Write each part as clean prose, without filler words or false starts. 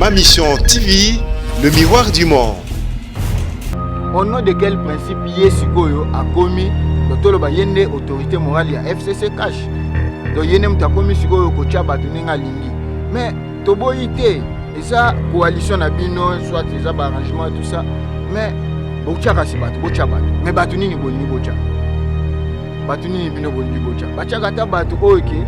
Ma Mission TV, le miroir du monde. Au nom de quel principe ye sikoyo akomi toloba ye nde autorité morale ya FCC cash donc ye nde moto akomi sikoyo kotya bato ndenge alingi mais toboyi te eza coalition na bino soit eza baarrangement tout ça mais botya kasi bato botya bato mais bato nini bolingi botya bato nini bino bolingi botya batyaka ata bato oyo ke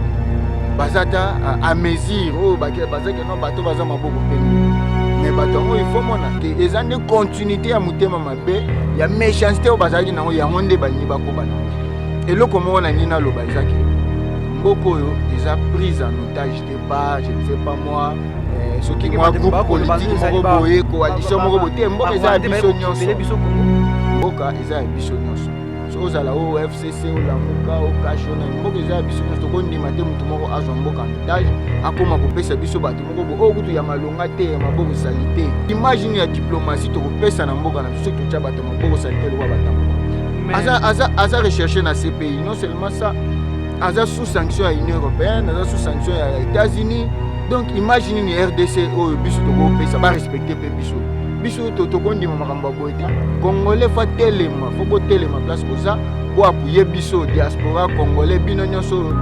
baza ata à mesure oyo baza ke no bato baza maboko pembe mais bato yango il faut mona ke eza nde continuité ya motema mabe ya méchanceté oyo bazalaki nango yango nde balingi bakoba nango eloko moko na nini naloba eza ke mboka oyo eza prise en otage te par je ne sais pas moi eh, soki mwa groupe politique moko boye coalition moko boye te mboka eza ya biso nyonso mboka eza ya biso nyonso soki ozala o fcc olamuka okash onani mboka eza ya biso nyonso tokondima te moto moko azwa mboka en otage akoma kopesa biso bato moko bo oyo kutu ya malonga te ya maboko salite image nini ya diplomatie tokopesa na mboka na biso soki totya bato ya maboko salite lokola batamboka aza, aza, aza recherche na cpi non seulement ça aza sous sanction ya union européenne aza sous sanction ya états-unis donc image nini rdc oyo biso tokopesa barespecte mpe biso biso tokondima makambo ya boye te congolais fo atelema fo botelema place boza boapuye biso diaspora congolais bino nyonso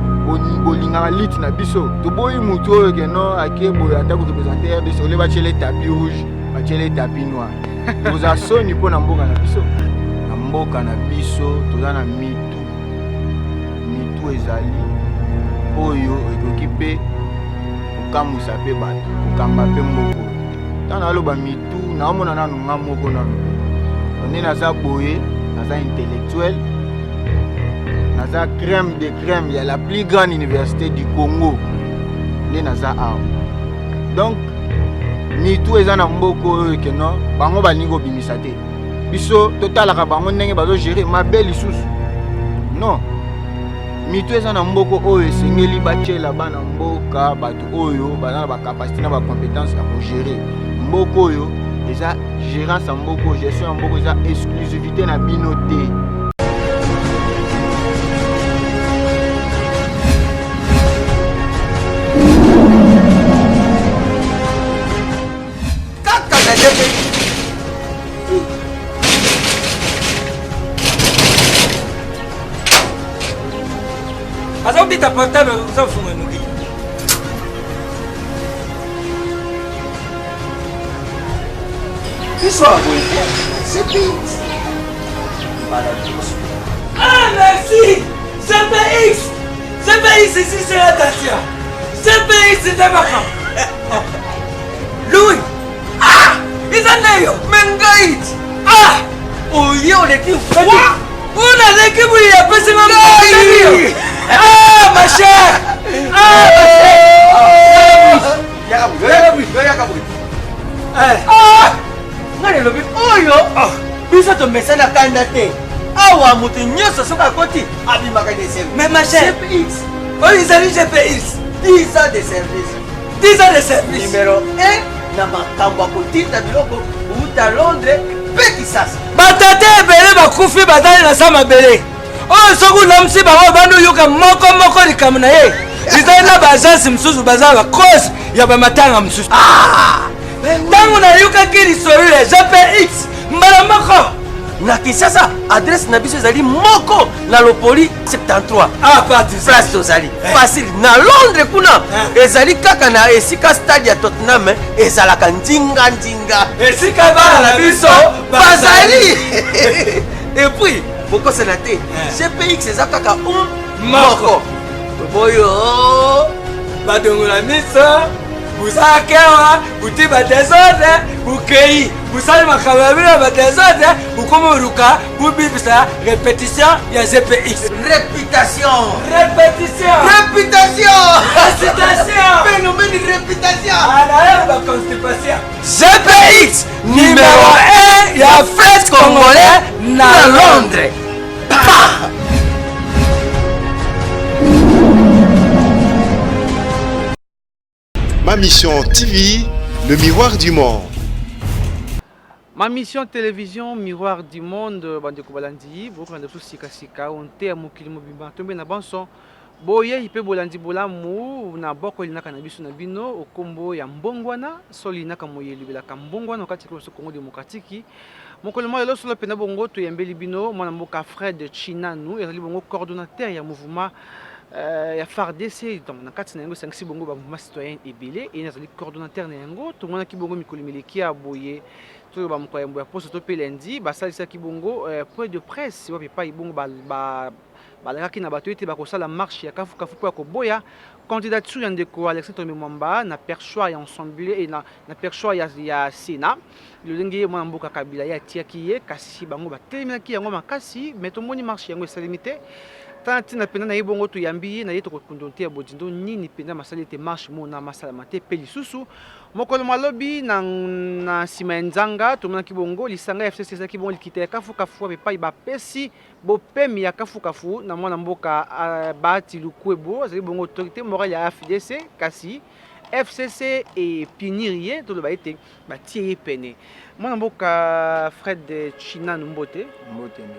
bolingaka lite na biso toboyi motu oyo keno ake boye ata korepresente rdc ole batiele tapis rouge batiele tapis noir toza soni mpo na mboka na biso na mboka na biso toza na mitu mitu ezali oyo ekoki mpe kokamwisa mpe bato kokamba mpe mboka oyo ntango naloba mitu naomona nanu nga moko nanu nde naza boye naza intellectuel naza crème de crème ya la plus grande université du congo nde naza awa donc mitu eza na mboka oyo keno bango balingi kobimisa te biso totalaka bango ndenge bazogere mabe lisusu non mitu eza na mboka oyo esengeli batyela bana mboka bato oyo baza na bacapacité na bacompétence ya kogere mboka oyo eza gérance ya mboka oyo gestion ya mboka eza exclusivité na bino te kaka na ndenge aza kobeta portable oza kofunga noki biso ya boye te cpx mbala liboso ah merci cpx cpx ici c'est la dacia cpx nde makambo louis ah eza nde yo me ngai ah oye oleki froid oyo naleki boye apesi nga ngai ah ma chère ah ma chère ah ngai nalobi oyo ah. biso tomesana kanda te awa moto nyonso soki akoti abimaka na esengo mais ma chère oyo ezali gpx 10 ans de service 10 ans de service numéro 1 na makambo ya kotinda biloko kouta londres mpe kisasa batata ebele bakufi bazali na sa mabele oyo soki olamusi bango obandi oyoka moko moko likambo na ye ezali na baagence mosusu baza bacause ya bamatanga mosusu ah! ntango nayokaki lisolo ya gpx mbala moko na kinshasa adresse na biso ezali moko na lopoli 73 ah, place tozali eh. facile na londres kuna eh. ezali kaka na esika stade ya tottenham eh, ezalaka ndinga ndinga esika bana na biso bazali epuis bokosana te gpx eza kaka um moko toboyo badongola miso busakewa buti badesordre bukei busali makambo ya bino ya badesordre bukomi oluka bobibisa repetition ya gpx réputation répétition réputation récitation phénomène réputation anaye baconstipation gpx numéro 1 ya fete congolais na londres pa Ma Mission TV, le miroir du monde. Ma mission télévision miroir du monde bandeko balandi bokolanda biso sikasika o nte ya mokili mobimba tombe na banso. Boyei mpe bolandi bolamu na boko linaka na biso na bino okombo ya mbongwana solo linaka moye elobelaka mbongwana okati ya biso Congo demokratiki. Mokolo mwa lelo solo mpenza bongo toyambeli bino mwana mboka Fred Chinanu, ezali bongo coordonnateur ya mouvement ya FARDC, donc na kati na yango esangisi bongo ba mouvement citoyen ebele, ye azali coordonnateur na yango. Tomonaki bongo mikolo mileki ya boye toyoba mokolo ya yambo ya poso to mpe lundi basalisaki bongo point de presse wapi epai bongo balakaki na bato ete bakosala marche ya kafukafu mpo ya koboya candidature ya ndeko Alexandre Thombe Mwamba na perchoir ya ensemble na perchoir ya Sénat. Lolenge mwana mboka Kabila ye atiaki ye, kasi bango batelemelaki yango makasi, mais tomoni marche yango esalemi te. Tala ntina mpenza na ye bongo toyambi ye na ye tokokundo te ya bodindo nini mpenza masali ete marche mona masalama te. Mpe lisusu mokolo mwa lobi na nsima ya nzanga tomonaki bongo lisanga ya FCC ezalaki bongo likita ya kafukafu wapi epai bapesi bopemi ya kafukafu na mwana mboka Bahati Lukwebo, azali bongo autorité morale ya AFDC, kasi FCC epunir ye, toloba ete batie ye pene. Mwana mboka Fred Chinanu, mbote. Mbote nde.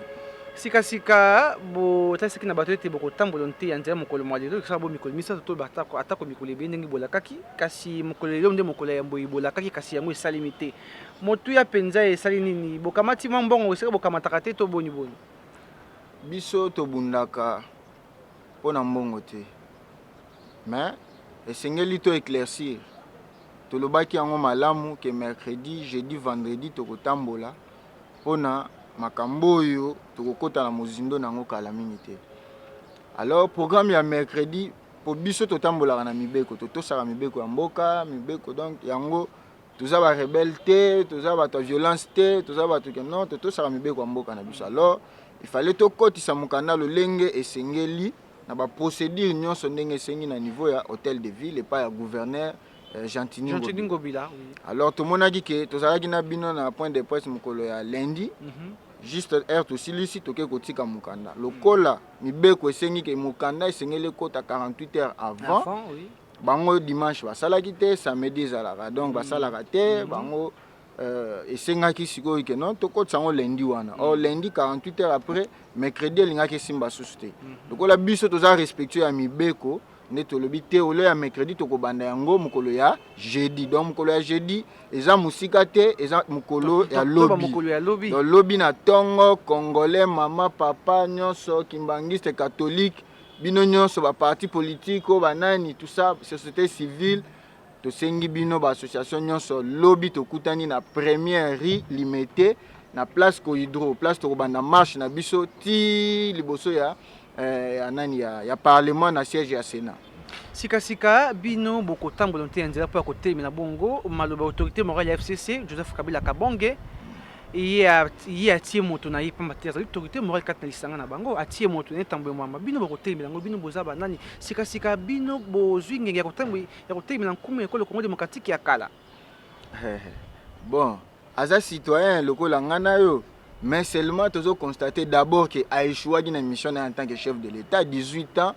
Sikasika botalisaki na bato ete bokotambola nte ya nzela mokolo mwa lelo, ekosala bo mikolo misato to atako mikolo ebele ndenge bolakaki, kasi mokolo lelo nde mokolo ya yambo bolakaki, kasi yango esalemi te. Motuya mpenza esali nini? Bokamati mwa mbongo esika bokamataka te to boni boni? Biso tobundaka mpo na mbongo te, mais esengeli to éclaircir. Tolobaki yango malamu ke mercredi, jeudi, vendredi tokotambola mpona makambo oyo tokokota na mozindo na yango kala mingi te. Alors programme ya mercredi, po biso totambolaka na mibeko, totosaka mibeko ya mboka, mibeko donc yango toza ba rebelle te, toza bato ya violence te, toza bato ke non, totosaka mibeko ya mboka na biso. Alors il fallait tokotisa mokanda lolenge esengeli na ba procédure nyonso ndenge esengi na niveau ya hôtel de ville epai ya gouverneur Gentiny Gentiny Ngobila, oui. Alors tomonaki ke tozalaki na bino na point de presse mokolo ya lundi, juste heure tosilisi toke kotika mokanda lokola mibeko esengi ke mokanda esengeli ekota 48 heures avant. Avant, oui. Bango dimanche basalaki te, samedi ezalaka donc basalaka te. Bango esengaki sikoyo ke non, tokotisa yango lundi wana. Or lundi 48 heures après mercredi elingaki esimba susu te. Lokola biso toza respectueux ya mibeko nde tolobi te olo ya mercredi tokobanda yango mokolo ya jeudi. Donc mokolo ya jeudi eza mosika te, eza mokolo ya lobi. Mokolo ya lobi. Donc lobi na ntongo, congolais, mama, papa nyonso, kimbangiste, catholique, bino nyonso, baparti politique oyo banani, tout ça, société civile, tosengi bino baassociation nyonso, lobi tokutani na première rue Limete na place Cohydro, place tokobanda marche na biso ti liboso ya nani ya parlement na siège ya Sénat. Sikasika bino bokotambola te ya nzela mpo ya kotelemela bongo maloba autorité morale ya FCC Joseph Kabila Kabonge, ye atie moto na ye, pamba te azali autorité morale kati na lisanga na bango, atie moto na ye Tambwe Mwamba. Bino bokotelemela yango, bino boza banani? Sikasika bino bozwi ngenge ya kotelemela nkumu ya ekolo Congo démocratique ya kala? Bon, aza citoyen lokola nga na yo, mais seulement tozo constater d'abord que a échouaki na mission na ye en tant que chef de l'État. 18 ans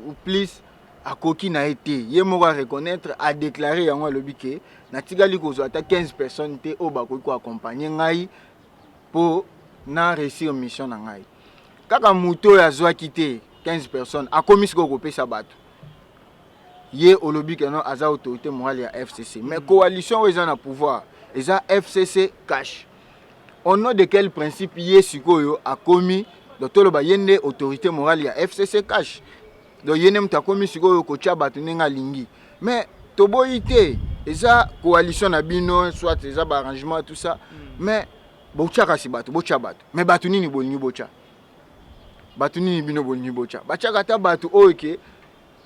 ou plus akoki na ye te. Ye moko areconnaître, adéclaré yango, alobi ke natikali kozwa ata 15 personnes te oyo bakoki koaccompagne ngai mpo na réussir mission na ngai. Kaka moto oyo azwaki te 15 personnes akomi sikoyo kopesa bato. Ye olobi ke non, aza autorité morale ya FCC, mais coalition oyo eza na pouvoir eza FCC CACH. Au nom de quel principe ye sikoyo akomi, donc toloba ye nde autorité morale ya FCC CACH, donc ye nde moto akomi sikoyo kotia bato ndenge alingi? Mais toboyi te, eza coalition na bino, soit eza baarrangement, tout ça, mais botya kasi bato, botya bato, mais bato nini bolingi botya? Bato nini bino bolingi botya? Batiaka ata bato oyo ke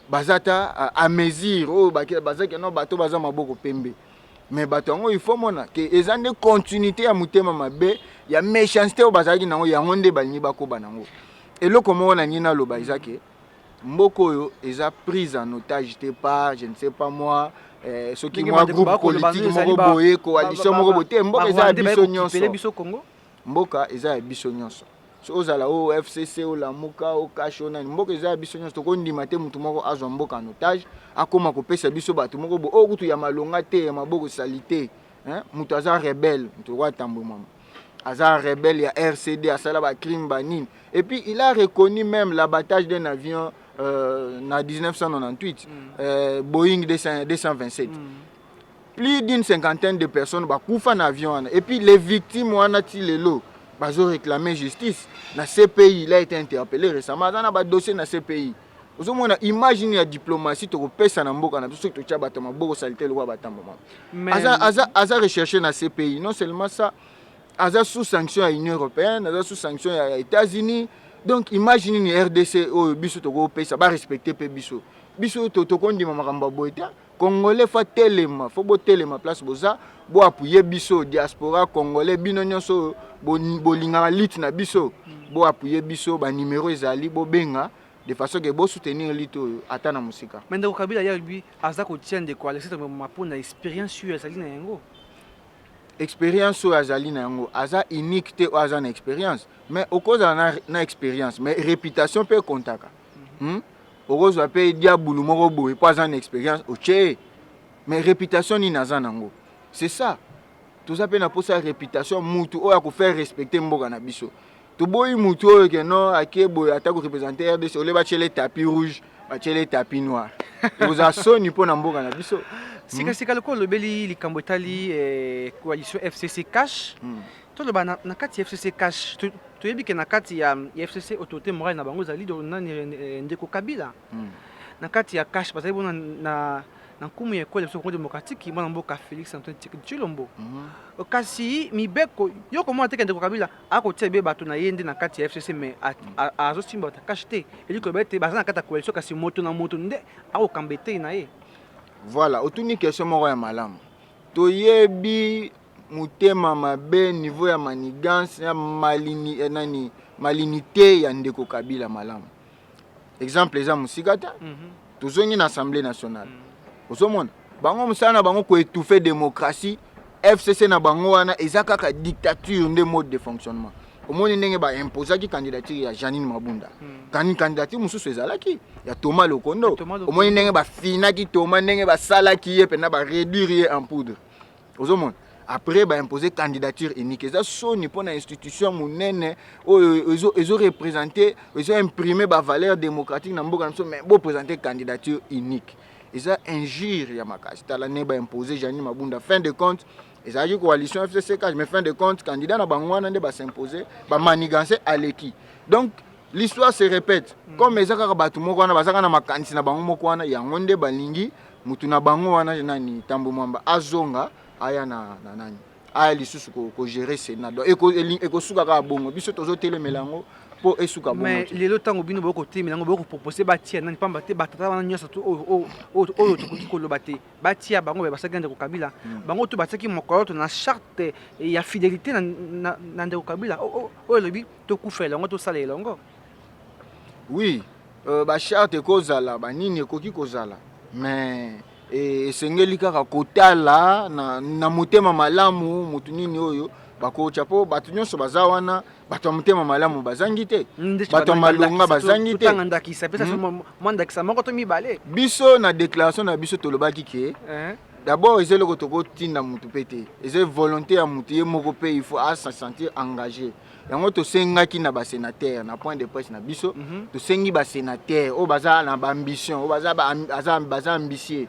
baza ta à mesure oyo baza ke non, bato baza maboko pembe. Mais bato yango, il faut mona ke eza nde continuité ya motema mabe, ya méchanceté oyo bazalaki nango, yango nde balingi bakoba nango. Eloko moko na nini naloba eza ke mboka oyo eza prise en otage te par je ne sais pas moi, soki mwa groupe politique moko boye, coalition moko boye te. Mboka eza ya biso nyonso. Biso Congo. Mboka eza ya biso nyonso. So ozala o FCC, olamuka, oCACH, onani, mboka eza ya biso nyonso. Tokondima te motu moko azwa mboka en otage, akóma kopesa biso bato moko bo oyo kutu ya malonga te, ya maboko sali te. Moto aza rebelle, moto lokola Tambwe Mwamba aza rebelle ya RCD, asala bacrime banini, et puis il a reconnu même l'abattage d'un avion. na 1998, Boeing 227, plus d'une cinquantaine de personnes bakufa na avion wana. Et puis les victimes wana, ti lelo bazo réclamer justice na CPI. Il a été interpellé récemment, aza na badossier na CPI. Ozomona image nini ya diplomatie tokopesa na mboka na biso soki totya bato maboko saleté lokola batambo mama? Aza, aza recherché na CPI. Non seulement ça, aza sous sanction ya Union européenne, aza sous sanction ya États-Unis. Donc image nini RDC oyo biso tokopesa? Barespecte mpe biso. Biso tokondima makambo ya boye te. Congolais faut telema, faut botelema place boza, boappuyer biso. Diaspora congolais, bino nyonso oyo bolingaka lutte na biso, boappuyer biso. Banimero ezali, bobenga de façon ke bosoutenir lutte oyo ata na mosika. Mais ndeko Kabila ye alobi aza kotia ndeko Alexis mpona expérience oyo azali na yango. Expérience oyo azali na yango, aza unique te oyo aza na expérience. Mais okozala na expérience, mais réputation mpe ekontaka. Okozwa mpe diabulu moko boye mpo aza na expérience, otie ye, mais réputation nini aza nango? C'est ça, toza mpe na mposa ya réputation, mutu oyo akofaire respecter mboka na biso. Toboyi mutu oyo ke non, ake boye ata koreprésente RDC, ole batiele tapis rouge, batiele tapis noir, ekozala soni mpo na mboka na biso. Sikasika, lokola olobeli likambo etali coalition FCC CASH, toloba na kati ya FCC CASH, toyebi ke na kati ya FCC, autorité morale na bango ezali nani? Ndeko Kabila. Na kati ya CASH bazali bona na nkumu ya ekole biso Congo démocratique, mwana mboka Félix Antoine Tshisekedi Tshilombo. Kasi mibeko yo komona te ke ndeko Kabila akotia be bato na ye nde na kati ya FCC, mais azosimba bato ya CASH te. Elingi koloba ete baza na kati ya coalition, kasi moto na moto nde akokamba etei na ye. Voilà, otuni question moko ya malamu. Toyebi motema mabe, niveau ya manigance ya malini, nani, malinité ya ndeko Kabila malamu. Exemple eza mosika te. Tozongi na Assemblée nationale, ozomona bango mosala na bango koétouffe démocratie. FCC na bango wana eza kaka dictature nde mode de fonctionnement. Omoni ndenge baimposaki candidature ya Janine Mabunda. Kani candidature mosusu ezalaki ya Thomas Lokondo. Thomas Lokondo. Omoni ndenge bafinaki Thomas, ndenge basalaki ye mpena, baréduire ye en poudre. Ozomona après baimpose candidature unique. Eza soni mpo na institution monene oyo ezoreprésente, ezoimprime bavaleur démocratique na mboka na biso, mais boprésente candidature unique, eza injure ya makasi. Tala ndenge baimpose Janine Mabunda. Fin de compte, ezalaki coalition FCC CASH, mais fin de compte, candidat na bango wana nde basimpose, bamanigance, aleki. Donc l'histoire se répète. Comme eza kaka bato moko wana baza kaka na makanisi na bango moko wana, yango nde balingi mutu na bango wana, nani, Tambo Mwamba, azonga, aya na nani, aya lisusu kogérer Sénat. Donc ekosuka kaka bongo. Biso tozotelemela yango mpo esuka bongo Mais te. lelo, ntango bino bokotelemela yango, bokopropose batia nani? Pamba te batata wana nyonso to oyo tokoki koloba te batia bango, basalaki na ndeko Kabila, bango to batiaki mokolo to na charte ya fidélité na ndeko Kabila oyo elobi tokufa elongo, tosala elongo. Oui, bacharte ekozala, banini ekoki kozala, mais esengeli kaka kotala na motema malamu motu nini oyo bakotya, mpo bato nyonso baza wana, bato ya motema malamu bazangi te, bato ya malonga bazangi te. Totanga ndakisa, pesa mwa ndakisa moko to mibale. Biso na déclaration na biso tolobaki ke d'abord eza eloko tokotinda motu mpe te, eza volonté ya motu ye moko mpe, il faut ase sentir engagé. Yango tosengaki na basénateur na point de presse na biso. Tosengi basénateur oyo baza na baambition, oyo baza ambitieux,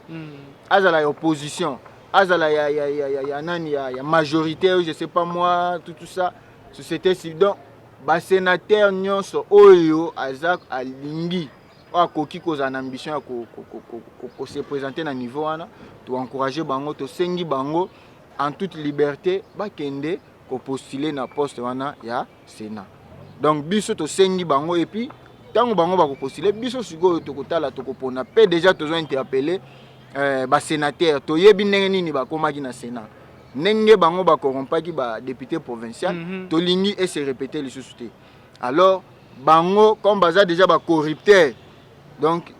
azala ya opposition, azala ya nani, ya majorité, je sais pas moi, tout ça, société civile, donc basénateur nyonso oyo aza alingi, oyo akoki kozala na ambition ya kose présenter na niveau wana, toencourage bango, tosengi bango en toute liberté bakende kopostule na poste wana ya Sénat. Donc biso tosengi bango, et puis ntango bango bakopostule, biso sikoyo tokotala, tokopona. Mpe déjà tozo interpelle basénateur. Toyebi ndenge nini bakomaki na Sénat, ndenge bango bakorompaki badéputé provincial. Tolingi ese répéter lisusu te. Alors bango, comme baza déjà bacorrupteur, donc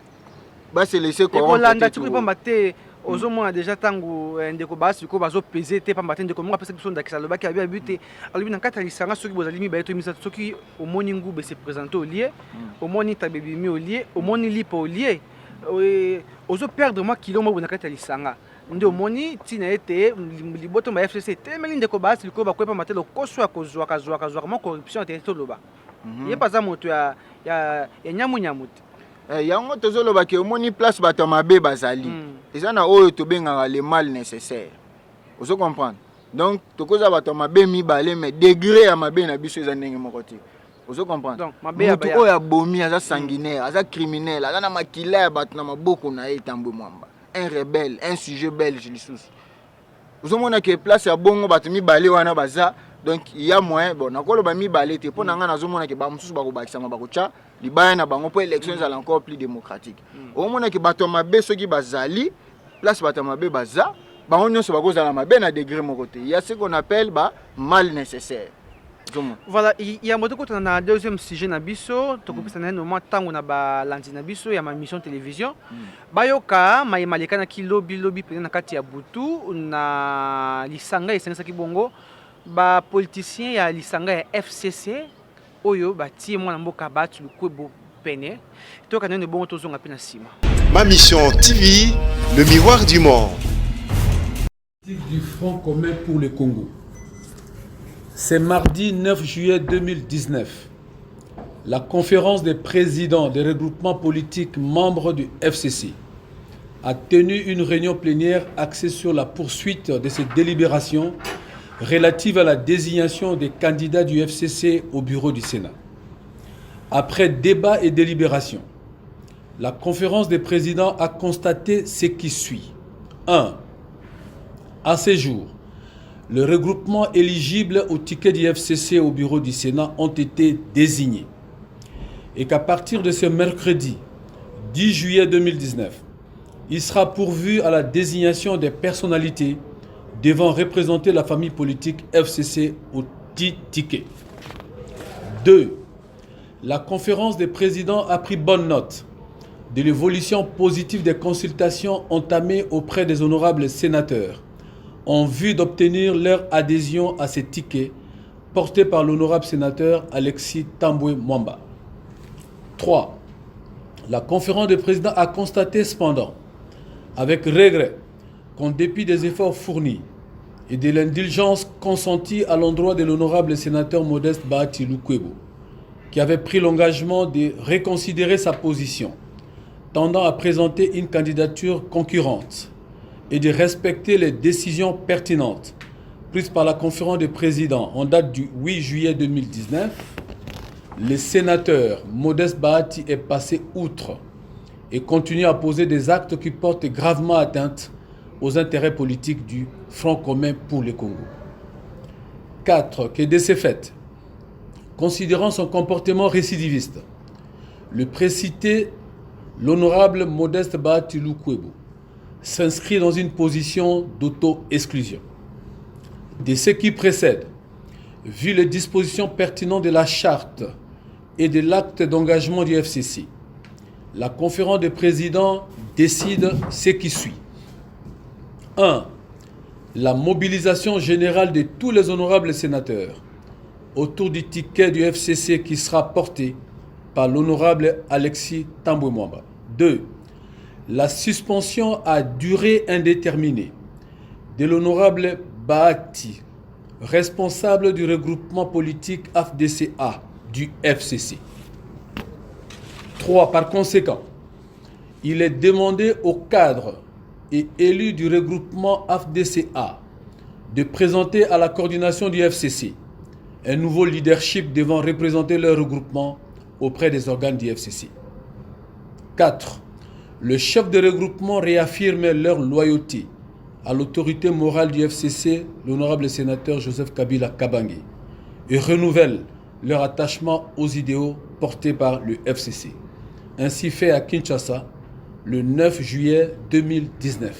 base laisser ekolanda ti pamba te ozomona déjà ntango ndeko baa sikoyo bazopese te, pamba te ndeko moko apesaki biso ndakisa, alobaki abi te, alobi na kati ya lisanga, soki bozali mibale to misato, soki omoni nguba ese présente olie, omoni tabe ebimi olie, omoni lipa olie, ozoperdre mwa kilo moko na kati ya lisanga. Nde omoni ntina ete liboto ya FCC etelemeli ndeko baasi likolo, bakoyi pamba te lokoso ya kozwaka zwaka zwaka mwa corruption te. Toloba ye mpe aza moto ya nyamunyamu te. Eh, yango tozoloba ke omoni place bato ya mabe bazali eza na oyo tobengaka le mal nécessaire. Ozo comprendre? Donc tokoza bato ya mabe mibale, mais degré ya mabe na biso eza ndenge moko te. Ozo comprendre? Donc, mabe ya Motu oyo abomi aza sanguinaire, aza criminel, aza na makila ya bato na maboko na ye. Tambwe Mwamba, un rebelle, un sujet belge lisusu. Ozomona ke place ya bongo, bato mibale wana baza, donc ya moyen. Bon, nakoloba mibale te, mpo na ngai nazomona ke bamosusu bakobakisama, bakotya libaya na bango mpo élection ezala encore plus démocratique. Omona ke bato ya mabe soki bazali place, bato ya mabe baza, bango nyonso bakozala mabe na degré moko te. Ya ce qu'on appelle ba mal nécessaire, ozomona. Voilà, yambo tokotana na deuxième sujet na biso, tokopesa na ye mwa ntango na balandi na biso ya Mamission Télévision bayoka mayema alekanaki lobi lobi mpenza na kati ya butu na lisanga esangisaki bongo bapoliticien ya lisanga ya FCC oyo batie mwana mboka Bahati Lukwebo pene. Toyoka nene, bongo tozonga mpe na nsima. Ma Mission TV, le miroir du monde. Du Front commun pour le Congo. C'est mardi 9 juillet 2019. La conférence des présidents des regroupements politiques membres du FCC a tenu une réunion plénière axée sur la poursuite de cette délibération relative à la désignation des candidats du FCC au bureau du Sénat. Après débat et délibération, la conférence des présidents a constaté ce qui suit. 1. À ce jour, le regroupement éligible au ticket du FCC au bureau du Sénat ont été désignés. Et qu'à partir de ce mercredi 10 juillet 2019, il sera pourvu à la désignation des personnalités devant représenter la famille politique FCC au dit ticket. 2. La conférence des présidents a pris bonne note de l'évolution positive des consultations entamées auprès des honorables sénateurs en vue d'obtenir leur adhésion à ces tickets portés par l'honorable sénateur Alexis Tambwe Mwamba. 3. La conférence des présidents a constaté cependant, avec regret, qu'en dépit des efforts fournis et de l'indulgence consentie à l'endroit de l'honorable sénateur Modeste Bahati Lukwebo, qui avait pris l'engagement de reconsidérer sa position, tendant à présenter une candidature concurrente et de respecter les décisions pertinentes prises par la conférence des présidents en date du 8 juillet 2019, le sénateur Modeste Bahati est passé outre et continue à poser des actes qui portent gravement atteinte aux intérêts politiques du Front commun pour le Congo. 4. Que de ces faits, considérant son comportement récidiviste, le précité, l'honorable Modeste Bahati Lukwebo, s'inscrit dans une position d'auto-exclusion. De ce qui précède, vu les dispositions pertinentes de la charte et de l'acte d'engagement du FCC, la conférence des présidents décide ce qui suit. 1. La mobilisation générale de tous les honorables sénateurs autour du ticket du FCC qui sera porté par l'honorable Alexis Tambwe Mwamba. 2. La suspension à durée indéterminée de l'honorable Bahati, responsable du regroupement politique AFDCA du FCC. 3. Par conséquent, il est demandé aux cadres et élus du regroupement AFDCA de présenter à la coordination du FCC un nouveau leadership devant représenter leur regroupement auprès des organes du FCC. 4. Le chef de regroupement réaffirme leur loyauté à l'autorité morale du FCC, l'honorable sénateur Joseph Kabila Kabange, et renouvelle leur attachement aux idéaux portés par le FCC. Ainsi fait à Kinshasa le 9 juillet 2019.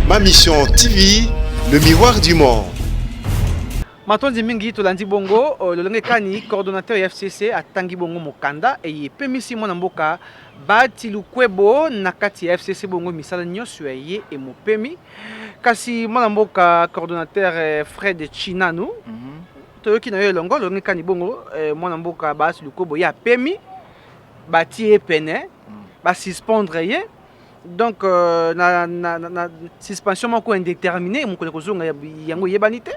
Ma Mission TV, le miroir du monde. Matondi mingi. Tolandi bongo lolenge kani coordonnateur ya FCC atangi bongo mokanda eye epemisi mwana mboka Bahati Lukwebo na kati ya FCC, bongo misala nyonso ya ye emopemi. Kasi mwana mboka coordonnateur Fred Chinanu, toyoki na yo elongo lolenge kani bongo mwana mboka Bahati Lukwebo ye apemi, batie ye pene, basuspendre ye. Donc euh, na, na, na, na suspension moko indéterminée, mokolo kozonga yango eyebani te.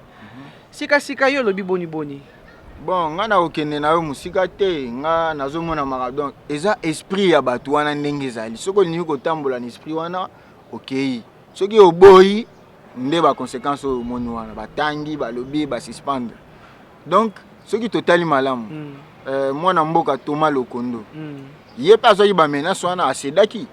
Sika sika yo olobi boni boni? Bon, nga nakokende na yo mosika te. Nga nazomona maka, donc eza esprit ya bato wana ndenge ezali. Soki olingi kotambola na esprit wana, okei. Soki oboyi, nde baconséquence oyo omoni wana, batangi, balobi basuspendre. Donc soki totali malamu, mwana mboka Thomas Lokondo, ye mpe azwaki bamenace wana, acédaki.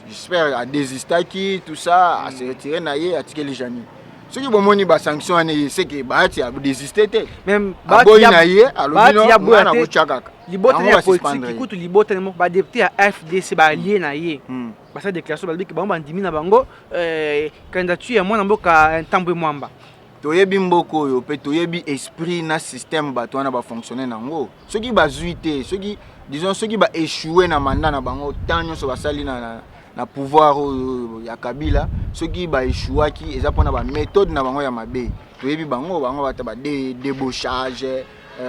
J'espère adésistaki tout ça, ase retire na ye, atikeli Jani. Soki bomoni basanction wana, ye seke Bahati adésiste te. Même aboyi na ye, alobi no, nga na kotya kaka. Libota ya politique kutu, libota moko, badéputé ya AFDC balie na ye, basala déclaration, balobiki bango bandimi na bango candidature ya mwana mboka Ntambwe Mwamba. Toyebi mboka oyo mpe toyebi esprit na système bato wana bafonctionne nango. Soki bazwi te, soki, disons, soki baéchoué na mandat na bango, temps nyonso basali na pouvoir oyo ya Kabila, soki baéchouaki, eza mpona baméthode na bango ya mabe. Toyebi bango, bango bato badébauchage,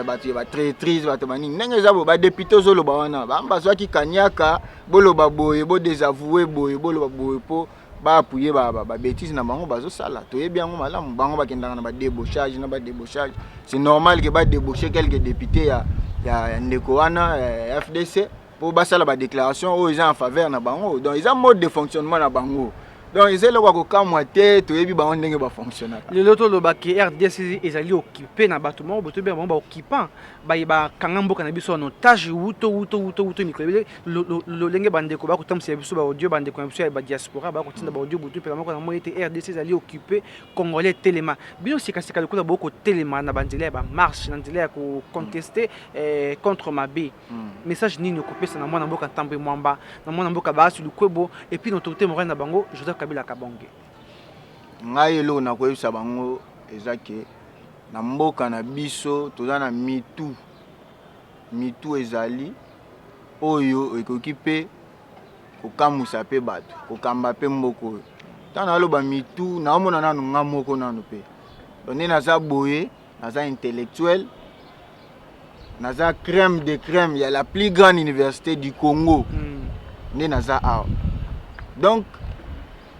bato ya batraîtrise, bato banini. Ndenge eza boye, badéputé ozoloba wana, bango bazwaki kaniaka, boloba boye, bodésavoue boye, boloba boye, mpo baappuyer babêtise na bango bazosala. Toyebi yango malamu. Bango bakendaka na badébauchage na badébauchage. C'est normal ke badébauche quelques députés ya ndeko wana ya AFDC mpo basala badéclaration oyo eza en faveur na bango. Donc eza mode de fonctionnement na bango. Donc eza eloko ya kokamwa te, toyebi bango ndenge bafonctionnaka. Lelo tolobaki RDC ezali occupé na bato moko boye, tobenga bango baoccupant, baye bakanga mboka na biso en otage wuto wuto wuto wuto mikolo ebele. Lolenge bandeko bakotambwisa biso baaudio, bandeko na biso ya badiaspora bakotinda baaudio butu mpela moko na moi ete RDC ezali occupé, Congolais telema. Bino sikasika lokola bokotelema na banzela ya bamarche, na nzela ya kocontester contre mabe, message nini okopesa na mwana mboka Ntambwe Mwamba, na mwana mboka Bahati Lukwebo, et puis na autorité morale na bango Joseph Kabila Kabonge? Ngai eloko nakoyebisa bango eza ke na mboka na biso toza na mitu. Mitu ezali oyo ekoki mpe kokamwisa mpe bato, kokamba mpe mboka oyo. Ntango naloba mitu, naomona nanu nga moko nanu mpe. Donc nde naza boye, naza intellectuel, naza crème de crème ya la plus grande université du Congo. Nde naza awa. Donc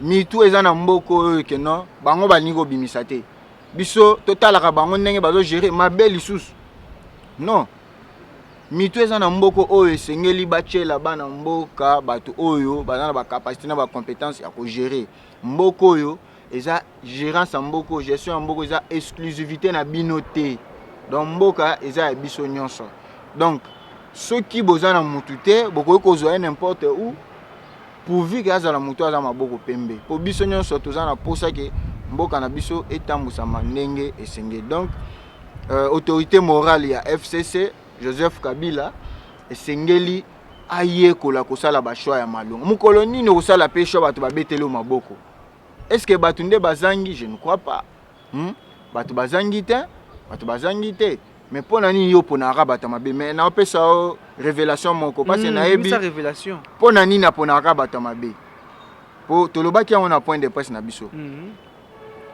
mitu eza na mboka oyo ke non, bango balingi kobimisa te. Biso totalaka bango ndenge bazogérer mabe lisusu. Non, mitu eza na mboka oyo, esengeli batiela bana mboka bato oyo baza na bacapacité na bacompétence ya kogérer mboka oyo. Eza gérance ya mboka oyo, gestion ya mboka eza exclusivité na bino te. Donc mboka eza ya biso nyonso. Donc soki boza na mutu te, bokoki kozwa ye n'importe où, pourvu ke azala motu aza maboko pembe, mpo biso nyonso toza na posa ke mboka na biso etambwisama ndenge esengeli. Donc autorité morale ya FCC, Joseph Kabila, esengeli ayekola kosala bachoix ya malonga. Mokolo nini okosala mpe choix bato babeteli yo maboko? Est ce que bato nde bazangi? Je ne crois pas, Bato bazangi te, bato bazangi te. Mais mpo na nini yo oponaka bato ya mabe? Mais naopesa yo révélation moko parce nayebi Misa révélation. Mpo na nini aponaka bato ya mabe? Mpo tolobaki yango na point de presse na biso.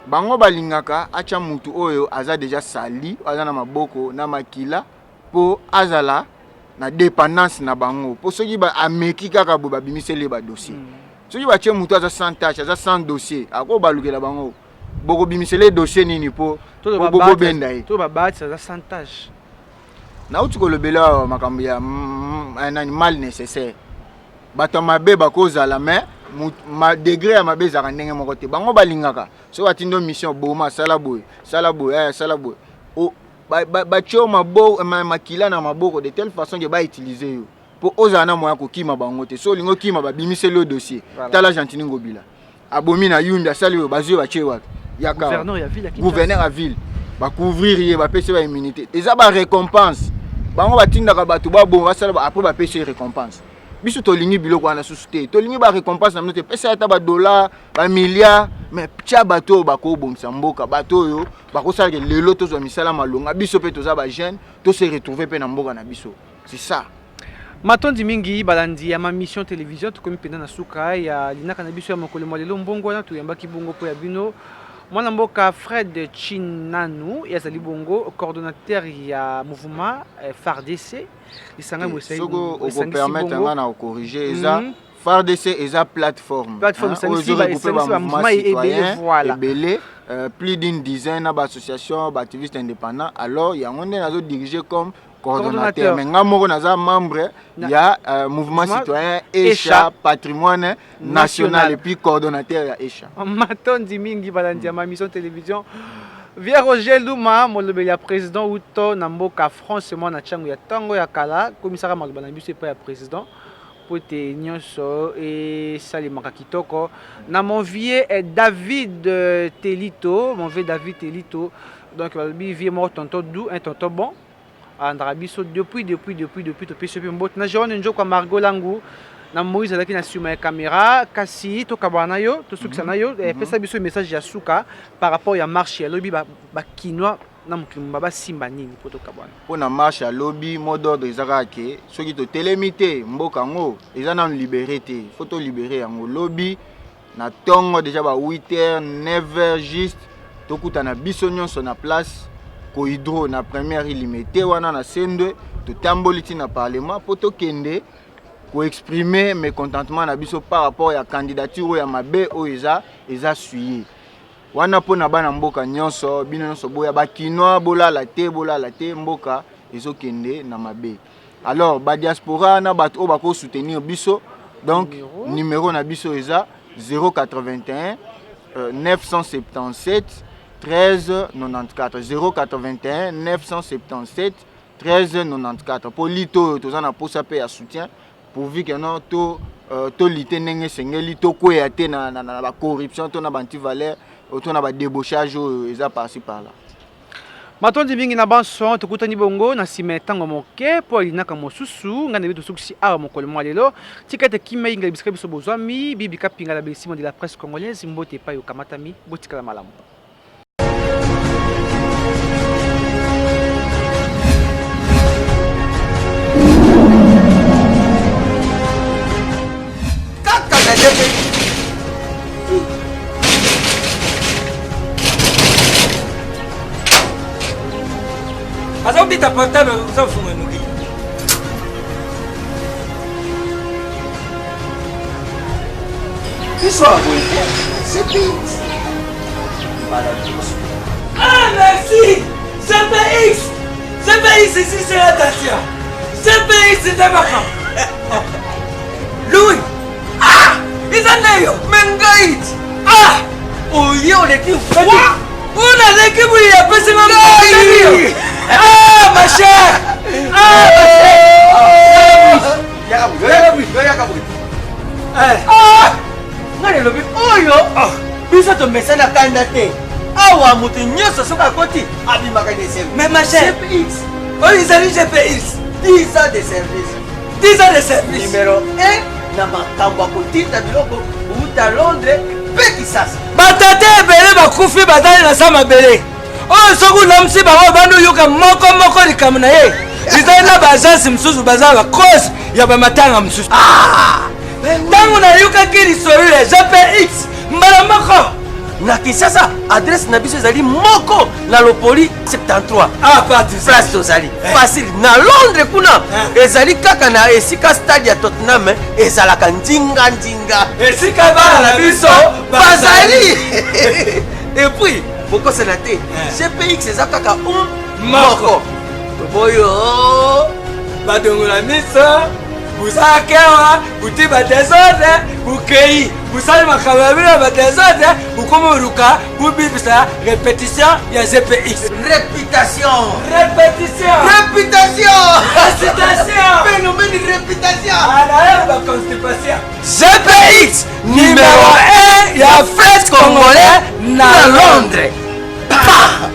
Bango balingaka atya mutu oyo aza déjà sali, aza na maboko na makila, mpo azala na dépendance na bango, mpo soki ameki kaka boye, babimiseli ye badossier. Soki batie mutu aza sans tache, aza sans dossier, ako balukela bango, bokobimisela ye dossier nini mpo bobenda ye? To babahati aza sans tache? Nauti kolobela awa makambo ya nani, mal nécessaire. Bato ya mabe bakozala, mais ma degré ya mabe ezalaka ndenge moko te. Bango balingaka soki batindi yo mission, boma, sala boye, sala boye, aya, sala boye, batie yo makila na maboko de telle façon ke bautilize yo mpo ozala na moyen kokima bango te. So olingi okima, babimiseli yo dossier. Tala Gentiny Ngobila, abomi na Yumbi, asali oyo, bazwi ye, batie wapi? Yaka Gouverneur ya ville ya Kinshasa. Gouverneur ya ville, bacouvrir ye, bapesi ye baimmunité. Eza barécompense. Bango batindaka bato baboma, basala, après bapesi ye récompense. Biso tolingi biloko wana susu te. Tolingi barécompense na bino te. Pesa ata badollar, bamilliard, mais tia bato oyo bakobongisa mboka, bato oyo bakosalaka lelo tozwa misala malonga. Biso mpe toza bajeune, tose retrouve mpe na mboka na biso. C'est ça. Matondi mingi, balandi ya Ma Mission Télévision. Tokomi mpenza na suka ya linaka na biso ya mokolo mwa lelo, mbongo wana. Toyambaki bongo mpo ya bino mwana mboka Fred Chinanu, ye azali bongo coordonnateur ya mouvement FARDC, lisanga Soki okopermettre nga na kocorriger, eza. FARDC eza plateforme. Plateforme hein, oyo esangisi ba- ezo regrouper esangisi ba ba mouvement mouvement ebele, citoyen voilà. ebele plus d'une dizaine na ba association ba activiste indépendant. Alors yango nde nazo diriger comme coordonnateur. Coordonnateur. Mais nga moko naza membre Na- ya mouvement Mouvement citoyen Esha Esha patrimoine national National. et puis coordonnateur ya Esha. Matondi mingi balandi ya Ma Mission Télévision. Vieux Roger Luma molobeli ya président uto na mboka France mwana ntango ya ntango ya kala komisaka maloba na biso epai ya président po ete nyonso esalemaka kitoko. Na mon vieux David Telito, mon vieux David Telito, donc balobi vieux moko tonton doux, un tonton bon alandaka biso depuis depuis depuis depuis topesi yo mpe mbote na Jérôme Njoka Margot Langu na Moïse azalaki na nsima ya caméra. Kasi tokabwana na yo, tosukisa na yo, pesa biso message ya suka par rapport ya marche ya lobi, bakinois na mokili mobimba basimba nini mpo tokabwana? Mpo na marche ya lobi, mot d'ordre eza kaka ke soki totelemi te, mboka yango eza nanu libéré te, faut tolibérer yango lobi na ntongo déjà ba 8 heures 9 heures juste, tokutana biso nyonso na place Cohydro na première Limete wana na Sendwe, totamboli ntina parlement mpo tokende koexprimer mécontentement na biso par rapport ya candidature oyo ya mabe oyo eza suye wana. Mpo na bana mboka nyonso, bino nyonso boya, bakinois, bolala te, bolala te, mboka ezokende na mabe. Alors badiaspora na bato oyo bakosoutenir biso, donc Numéro? Numéro na biso eza 081 977 13 94, 081 977 13 94, mpo lito oyo toza na posa mpe ya soutien, pourvu que non to tolite ndenge esengeli, tokweya te na bacorruption to na baantivaleur to na badébauchage oyo eza par-ci par-là. Matondi mingi na banso. Tokutani bongo na nsima ya ntango moke mpo alinaka mosusu. Ngai na biso tosukisi awa mokolo mwa lelo. Tika ete kimia ingela bisika biso bozwami. Bibi Kapinga la bellissime de la presse congolaise, mbote epai okamatami, botikala malamu. Kaka na ndenge azobita portable, ozofunga noki. Biso ya boye te, CPX mbala liboso. Ah, merci! CPX! CPX ici, c'est l'attention! CPX, c'est makambo! Louis! Ah! Eza nde yo! Me ngai! Ah! Oye, oleki froid. Una leki boye apesi nga ngai! Ah, ma chère! Ah, ma chère! Yaka boye, yaka boye, yaka boye. Eh. Ah! Ngai nalobi oyo biso tomesana kanda te. Awa moto nyonso soki akoti abimaka na esengo. Mais ma chère! CPX. Oyo ezali GPX. 10 ans de service. 10 ans de service. Numéro 1 na makambo ya kotinda biloko uta Londres mpe Kisasa. Batata ebele bakufi bazali na sa mabele, oyo soki olamusi bango bandi oyoka moko moko likambo na ye. Ezali na baagence mosusu baza bacause ya bamatanga mosusu. Ntango nayokaki lisolo ya GPX mbala moko. Na Kisasa, adresse na biso ezali moko na Lopoli 73. Ah, pas place tozali facile. Na Londres kuna ezali kaka na esika stade ya Tottenham ezalaka ndinga ndinga. Esika bana na biso bazali. Et puis bokosana te, GPX eza kaka un moko toboyo. Badongola miso busakewa buti badésordre, bukei busali makambo ya bino ya badésordre, bukomi oluka bubibisa répétition ya GPX. Réputation. Répétition. Réputation. Récitation. Phénomène réputation. Anaye baconstipation. GPX numéro 1 ya fret congolais na na Londres. Pa!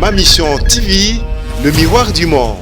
Ma Mission TV, le miroir du monde.